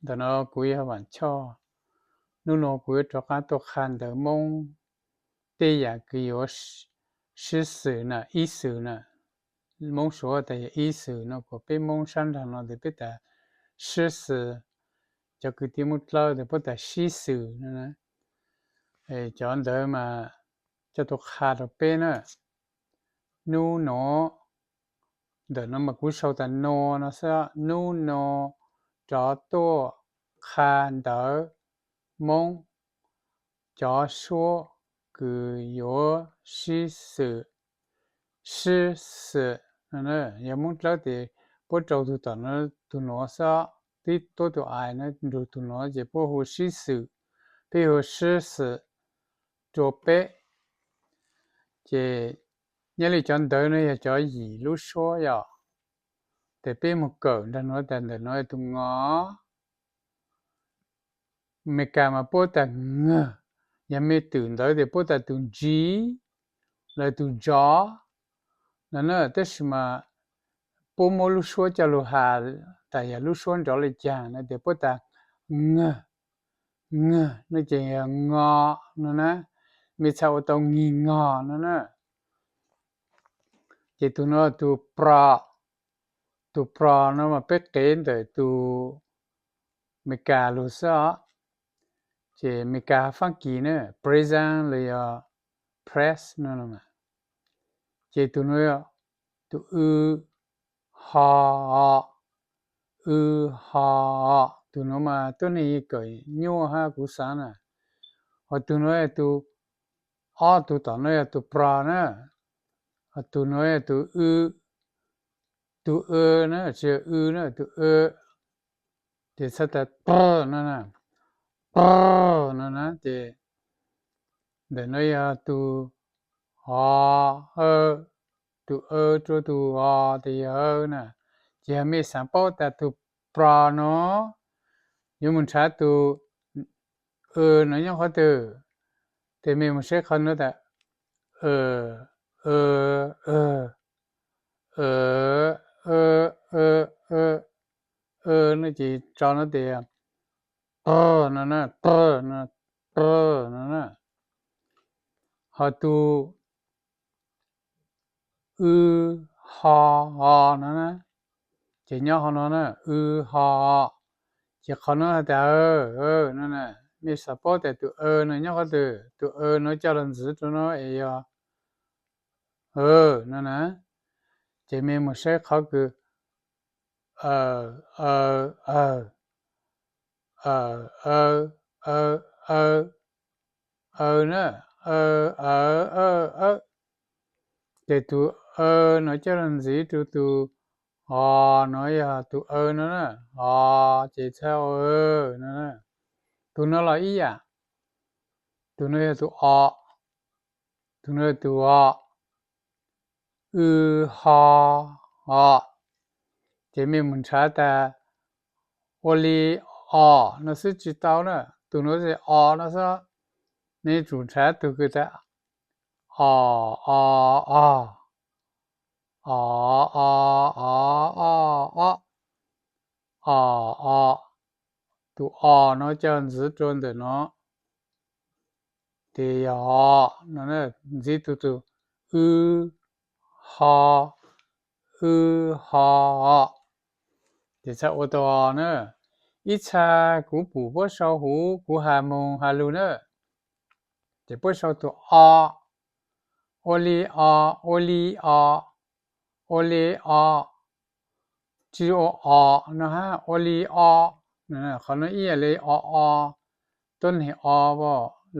Ntawm no kuv yog Vam Choj. Hnub no kuv yuav rov qab tuaj qha ntawv Hmoob tej yam kws yuav sib xws na, ib xws na. Hmoob Suav tas yog ib xws no, kuas peb Hmoob sab nraag no tes peb tas sib xws. Cov kwv tij Hmoob Dlawb tes puab tas sib xws no. Cov ntawv mas coj tuaj qha rau peb na. Hnub no, ntawm no mas kuv sau tas no no xwb. Hnub no rov tuaj qha ntawv Hmoob cov suab kws yuav sib xws, sib xws no. Yog Hmoob Dlawb tes puab rau tug tom no, tug nuav xwb, tib tuab tug i no nrug tug nuav ces puab hu sib xws, peb hu sib xws rua peb. Ces nyob li cov ntawv no yog cov yim lub suab yom, tes peb moog kawm nraag nuav tas ntawm no yog tug ngo. Amelikas mas puab tas ngag, yog mej twm ntawv tes puab tas tug G, lawv tug J no na, tab sis mas puab muab lub suab coj lug has tas yog lub suab nrov le caag no tes puab tas ngag, ngag no ces yog ngo no na, mej txhaj ua tau ngig ngog no na. Ces tug no tug pro, tug pro no mas peb qev ntawm tug Amelikas lug xwb os. Ces Amelikas Faab Kis na, present los yog press no. Ces tug no, tug w, ho, o, w, ho, o. Tug no mas tuab neeg kawm nyuaj hab kuv xaav na. Ho tug no yog tug ob tug tom no yog tug pro na. Ho tug no yog tug w, tug w na, tsi yog w na, tug w. Ces txhaj tas pr no na, pr no na. Ces ntawm no yog tug o, aw, tug aw rua tug o, tes yog aw na. Ces yog mej xaav paub tas tug pro no yuav moog nrhav tug aw no nyob qhov twg, tes mej moog saib qhov no tas, aw, aw, aw, aw, aw, aw, aw no ces tso no tes pr no na, pr no, pr no na. Ho tug w, ho, o no na, ces nyob qhov no na, w, ho, o. Ces qhov no has tas aw, aw no na, mej xaav paub tas tug aw no nyob qhov twg, tug aw no coj lug ntxiv rua no es yog aw no na. Ces mej moog saib qhov kws aw, aw, aw, aw, aw, aw, aw, aw na, aw, aw, aw, aw. Ces tug aw no coj lug ntxiv rua tug o no yog tug aw no na, o, ces txhaj aw no na. Tug no los ib yam, tug no yog tug o, tug no yog tug o, w, ho, o. Ces mej moog nrhav tas ua li o no xwb tsi tau na, tug no es o no xwb. Mej yuav tsum nrhav tug kws tas o, o, o, o, o, o, o, o, o. Tug o no coj ntxiv rua ntawm no, tes yog o no, ntxiv tug, tug w, ho, w, ho, o. Ces txhaj ua tau o na. Ib txha kuv pum puab sau huv kuv has moog has lug na, ces puab sau tug o, ua li o, ua li o, ua li o, tsi ua o no hab, ua li o. Qhov no ib yam li o o, tuab neeg o,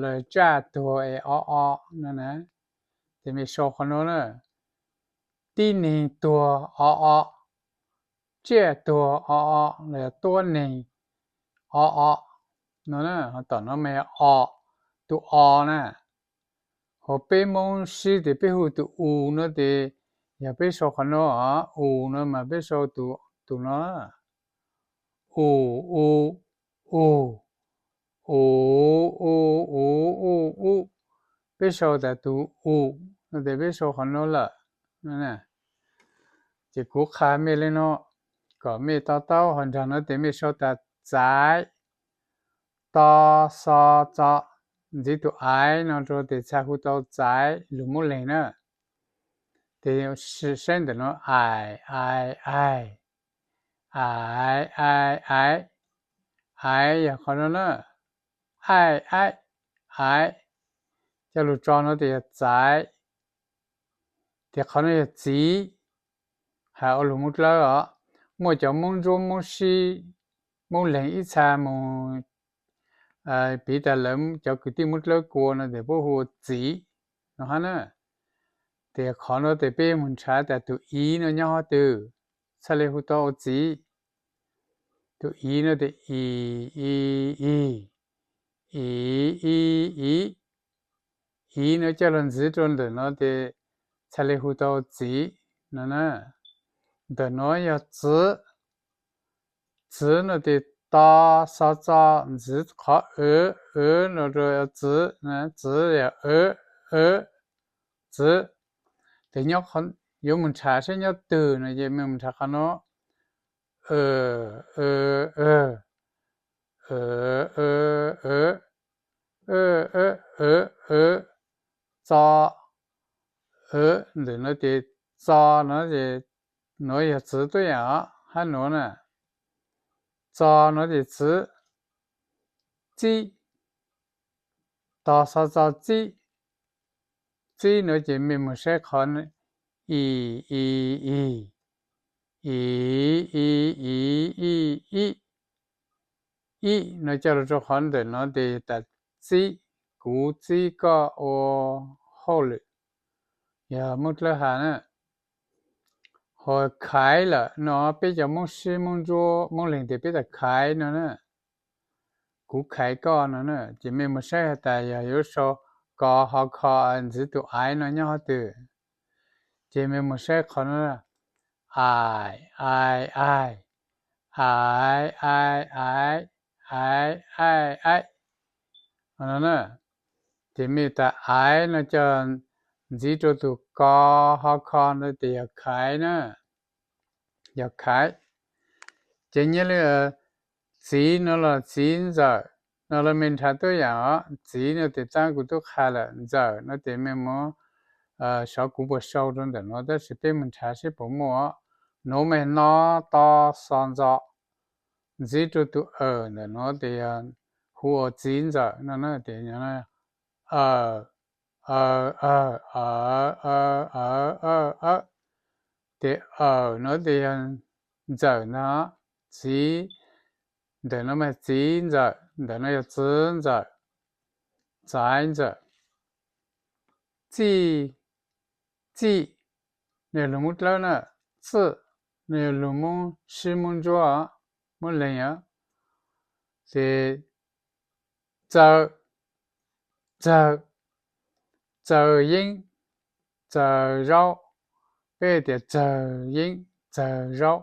lawv tsaj tuag es o o no na. Ces mej sau qhov no na, tib neeg tuag o o, tsiaj tuag o o, los yog tuab neeg o o no na. Tom no mas yog o, tug o na. Ho peb Moob sib tes peb hu tug u no tes, yog peb sau qhov no, u no mas peb sau tug no, u, u, u, u, u, u, u, u. Peb sau tas tug u no tes peb sau qhov no lawm. Ces kuv qha mej li no kom mej to taub, ho nraag no tes mej sau tas txaiv, to, xo, txo, ntxiv tus aiv no rau tes txhais hu tau txaiv lug muab leeg na. Tes saib ntawm no, aim, ai, aim, aim, ai, aiv, aiv yog qhov no na, aim, aim, aiv, coj lug tso no tes yog txaiv, tes qhov no yog txiv. Hais ua lug Moob Dlawb os, muaj cov Moob Ntsuab, Moob Sib, Moob Leeg ib txha moog piv tas lawv cov kwv tij Moob Dlawb kua no tes puab hu ua txiv no hab na. Tes qhov no tes peb moog nrhav tas tus iv no nyob qhov twg, txhaj le hu tau ua txiv. Tus iv no tes i, i, i, i, i, i, iv no coj lug ntxiv rua ntawm no tes txhaj le hu tau ua txiv no na. Ntawm no yog txiv, txiv no tes to, xo, txo, ntxiv qhov w, w no rua txiv, txiv yog w, w, txiv. Tes nyob, yuav moog nrhav saib nyob twg no ces moog nrhav qhov no, w, w, w, w, w, w, w, w, txo, w, ntawm no ces txo no ces nuav yog txiv tuab yaam hab nuav na. Txo no ces txiv, txib, to xo txo txib, txib no ces mej moog saib qhov i, i, i, i, i, i, i, ib, ib no coj lug rua qhov ntawm no tes tas txib, kuv txib koj ua hauj lwm, yog Moob Dlawb has na. Ho khaiv lawm no peb cov Moob Sib, Moob Ntsuab, Moob Leeg tes peb tas khaiv no na, kuv khaiv koj no na. Ces mej moog saib has tas yog yuav sau ko ho kho ntxiv tus aiv no nyob qhov twg, ces mej moog saib qhov no, aim, ai, aim, aim, ai, ai, aim, aim, aim, aim no na. Ces mej tas aiv no coj ntxiv rua tus ko ho kho no tes yog khaiv na, yog khaiv. Ces nyob li txiv no los txiv ntxawm no los mej nrhav tuab yaam os. Txiv no tes taab kuv tub qha lawm, ntxawm no tes mej moog, xyov kuv puas sau rua ntawm no tab sis peb moog nrhav saib puas muaj os. Nuav mej no to xo ntxo ntxiv rua tus awm ntawm no tes yog hu ua txiv ntxawm no na. Tes awm, aw, aw, aw, aw, aw, aw, aw, tes awm no tes yog ntxawm ntag. Txiv ntawm no mas txiv ntxawm, ntawm no yog txiv ntxawm, txaiv ntxawm. Txij, txij, nws yog lug Moob Dlawb na. Txij, nws yog lug Moob Sib, Moob Ntsuab, Moob Leeg os. Ces txawm, txawm, txawm yeeb, txawm zaub. Peb tias txawm yeeb txawm zaub.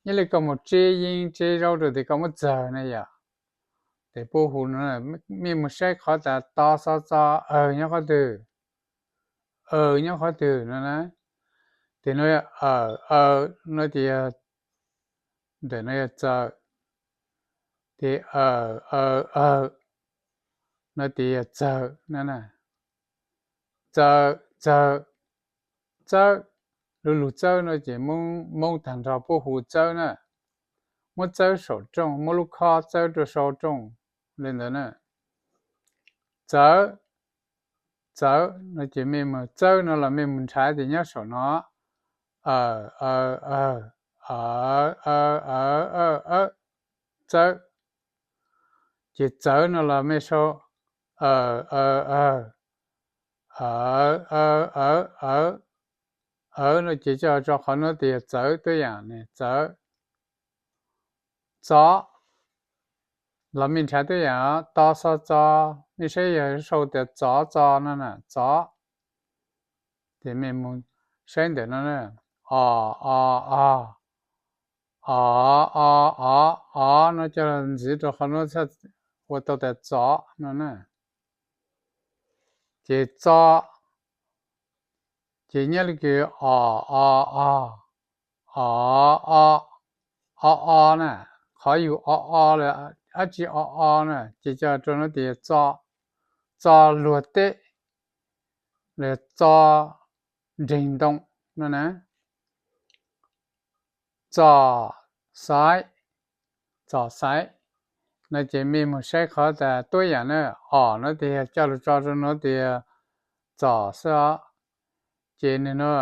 Nyob li koj mus tseb yeeb tseb zaub rau tes koj muab txawm na yom. Tes puab hu no, mej mus saib qhov tas to xo txo awg nyob qhov twg, awg nyob qhov twg no na. Tes no yog awm, awm no tes yog, ntawm no yog txawm, tes awm, awm, awm no tes yog txawm no na. Txawm, txawm, txawb, lub lug txawb no ces Moob taag nrho puab hu txawb na. Muab txawb saum rooj, muab lub khob txawb rau sau rooj li ntawd na. Txawb, txawb no ces mej mus, txawb no los mej mus nrhav tes nyob saum no, awm, awm, awm, awm, awm, awm, awm, txawb. Ces txawv no los mej sau, awm, awm, awm, awv, awv, awv, awv, awv no ces coj tso qhov no tes yog txawv tuab yaam ne, txawv. Txov los mej nrhav tuab yaam, to xo txo, mej saib yog sau tias txov txo no na, txov. Ces mej mus saib ntawm no, o, o, o, o, o, o, o no coj ntxiv rau qhov no txhaj ua tau tas txov no na. Ces txo, ces nyob li kws o, o, o, o, o, o, o na, qhov yug o o los dab tsi o o na ces coj rau no tias txo, txo luag teb, los txo nreeg ntoo no na. Txo xaiv, txo xaiv no ces mej moog saib qhov tas tuab yaam na, os no tias coj lug tso rau no tias txo xwb os. Ces nwg no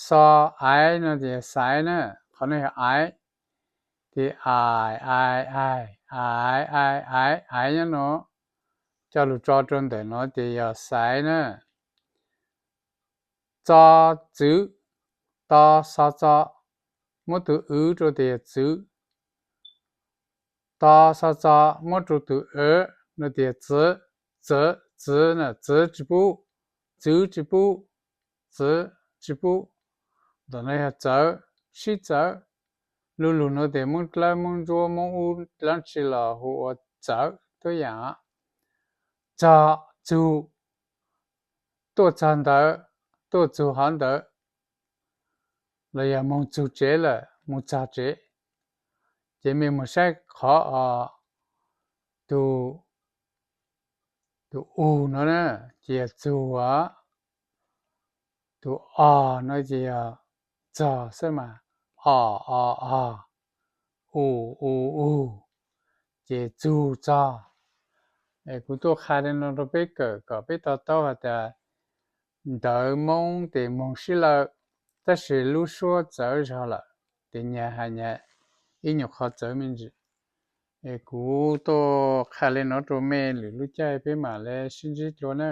xo aiv no tias xaiv na, qhov no yog aiv. Ces ai ai ai, aiv ai aiv aiv nyob no, coj lug tso rau ntawm no ces yog xaiv na. Txo txwv, to xo txo, muab tug w rau tias txwv. To xo txo, muab rau tug w no tias txwv, txwv, txwv na, txwv tsi pub, txwv tsi pub, txwv tsi pub. Ntawm no yog txawv, sib txawv. Lu lug no tias Moob Dlawb, Moob Ntsuab, Moob Ub, dlaab tsi los hu ua txawv tuab yaam. Txog, txug, tuaj txog ntawd, tuaj txug hov ntawd, los yog moog txug tsev lawm, moog txog tsev. Ces mej moog saib qhov o, tug, tug u no na, ces yog txug os. Tug o no ces yog txog xwb mas, o o o, u u u, ces txug txog. Kuv tuaj qha li no rau peb kawm kom peb to taub has tas ntawv Moob tes moog sib lawm, tab sis lub suab txawv zog lawm, tes nyag has nyag, ib nyuag qhov txawv me ntsis. Es kuv tuaj qha li no rau mej, lwm lub caij peb mam le sib ntsib dlua na.